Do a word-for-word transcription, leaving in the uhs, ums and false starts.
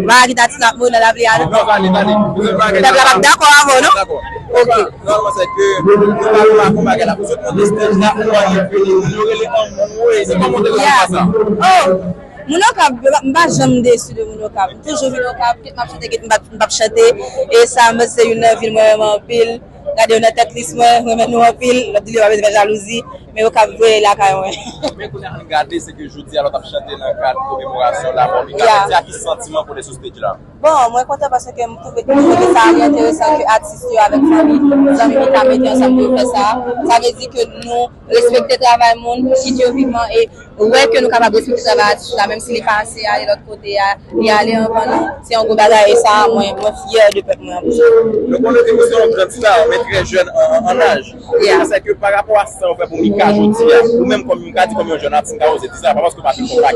Bagay ki t atis la ap mouri nan lapli a, non? Non, tande, tande. Pèp la p ap dakò avè w, non? Dakò. Ok. Nòmalman, se ke nou pa remak yon bagay la. Pou sot monte stage la, ou wè ke moun yo rele anmou, e se kòman w te wè sa? Oh! Moun Okap, m pa janm desi de moun Okap. M toujou vin Okap, kit m ap chante, kit m p ap, m p ap chante. E sa, mwen, se youn nan vil mwen renmen anpil. Gade yo nan tèt lis mwen, renmen nou anpil. Lòt di yo pa bezwen fè jalouzi, men yo ka voye lakay mwen. Men kounye a, ann gade, se ke jodi a lè w t ap chante nan kad komemorasyon lanmò Mika Mèdi a, ki santiman w pote sou stage la? Bon, mwen kontan paske m twouve, m twouve ke sa li enteresan ke atis yo avèk fanmi, zanmi li ka mete ansanm pou yo fè sa. Sa vle di ke nou respekte travay moun, kit yo vivan, e wè ke nou kapab respekte travay atis la, menm si li pase ale lòt kote a, li ale anvan nou. Se yon gwo bagay, e sa, mwen, mwen fyè de pèp mwen an pou sa. Nou konnen ke ou se yon grand star, men trè jèn an, an, an aj. Yeah. Sa ke pa rapò a sa w fè pou Mika jodi a, ou menm kòm, m ka di kòm yon jèn atis, m ka oze di sa, pa paske w pa fin fè yon